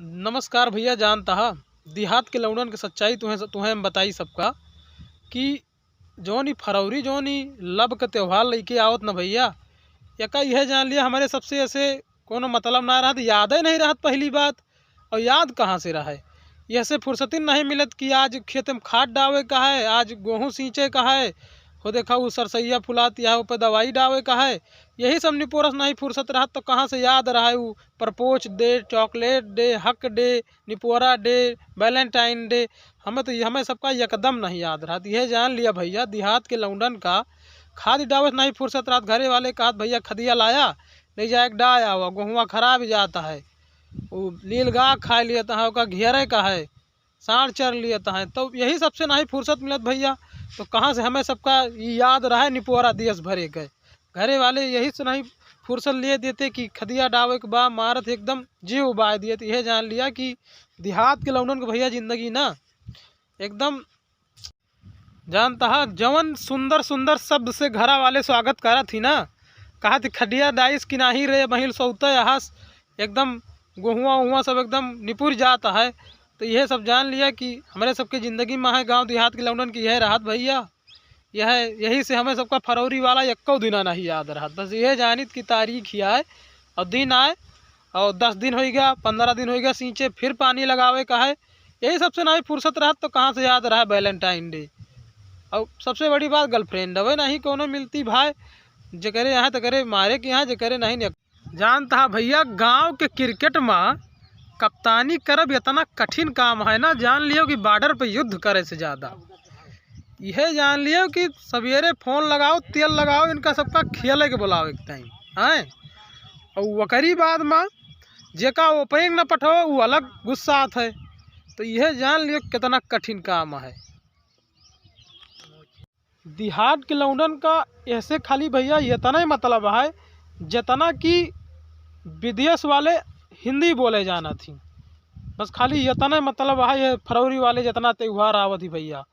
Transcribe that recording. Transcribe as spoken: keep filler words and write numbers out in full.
नमस्कार भइया, जानत ह देहात के लौंडन के सच्चाई तुहें, तुहें हम बताई सबका कि जौन ई फरौरी, जौन ई लब के त्योहार लइके आवत न भइया, एका इहे जान लिया हमरे सबसे ऐसे कौनो मतलब ना रहत, यादे नहीं रहत पहली बात। और याद कहाँ से रहे? यहसे फुर्सतिन नहीं मिलत कि आज खेत में खाद डावे का है, आज गोहूँ सींचे का है, हो देखा उ सरसैया फुलात या ऊपर दवाई डावे का है, यही सब निपोरस नहीं फुर्सत रहत तो कहाँ से याद रहे उ परपोच डे, चॉकलेट डे, हक डे, निपोरा डे, वैलेंटाइन डे। हमें तो, हमें सबका एकदम नहीं याद रहत। यह जान लिया भइया, देहात के लौंडन का खाद डावे से नहीं फुर्सत रहत। घरे वाले कहत, "भइया, खदिया लाया, ले जाए के डाय आवा, गोहुआ खराब जात है, उ लील गाय खाए लियत है, ओका घेरे का है, साँड़ चर लियत है।" तो यही सबसे नहीं फुर्सत मिलत भइया, तो कहाँ से हमें सबका ई याद रहे निपोरा दियस भरे गए। घरे वाले यही से नहीं फुर्सत लिए देते कि खदिया डावे के बा, मारत एकदम जी उबाय दिए। तो यह जान लिया कि देहात के लौंडन के भइया जिंदगी ना एकदम जानत ह, जवन सुंदर सुंदर शब्द से घरा वाले स्वागत करत ही ना, कहत ही, "खदिया डाइस कि नाही रे, बहिल सौते अहस, एकदम गोहुआ उहुआ सब एकदम निपुर जात है।" तो यह सब जान लिया कि हमरे सबके जिंदगी में है, गाँव देहात के लौंडन की यह रहत भइया। यह, यही से हमें सबका फरौरी वाला एक्को दिना नहीं याद रहत। बस यह जानित कि तारीख ही आए और दिन आए और दस दिन होइ गया, पन्द्रह दिन होइ गया सींचे, फिर पानी लगावे का है। यही सबसे नहीं फुर्सत रहत तो कहाँ से याद रहा वैलेंटाइन डे। और सबसे बड़ी बात, गर्लफ्रेंड अबे नहीं कोनो मिलती भाई, जेकरे यहाँ तेकरे मारे के यहाँ, जेकरे नहीं निक-, जानत ह भइया, गाँव के क्रिकेट में कप्तानी करब इतना कठिन काम है ना, जान लियो कि बॉर्डर पे युद्ध करे से ज़्यादा। यह जान लियो कि सवेरे फोन लगाओ, तेल लगाओ, इनका सबका खेले के बुलाओ एक टाइम, हैं? और वकरी बाद में जेका ओपनिंग न पठो, वो अलग गुस्सा आत है। तो यह जान लियो कितना कठिन काम है। देहात के लौंडन का ऐसे खाली भइया इतना ही मतलब है, जितना कि विदेश वाले हिंदी बोले जानत ही। बस खाली इतना ही मतलब है, ये फरौरी वाले जितना त्योहार आवत ही भइया,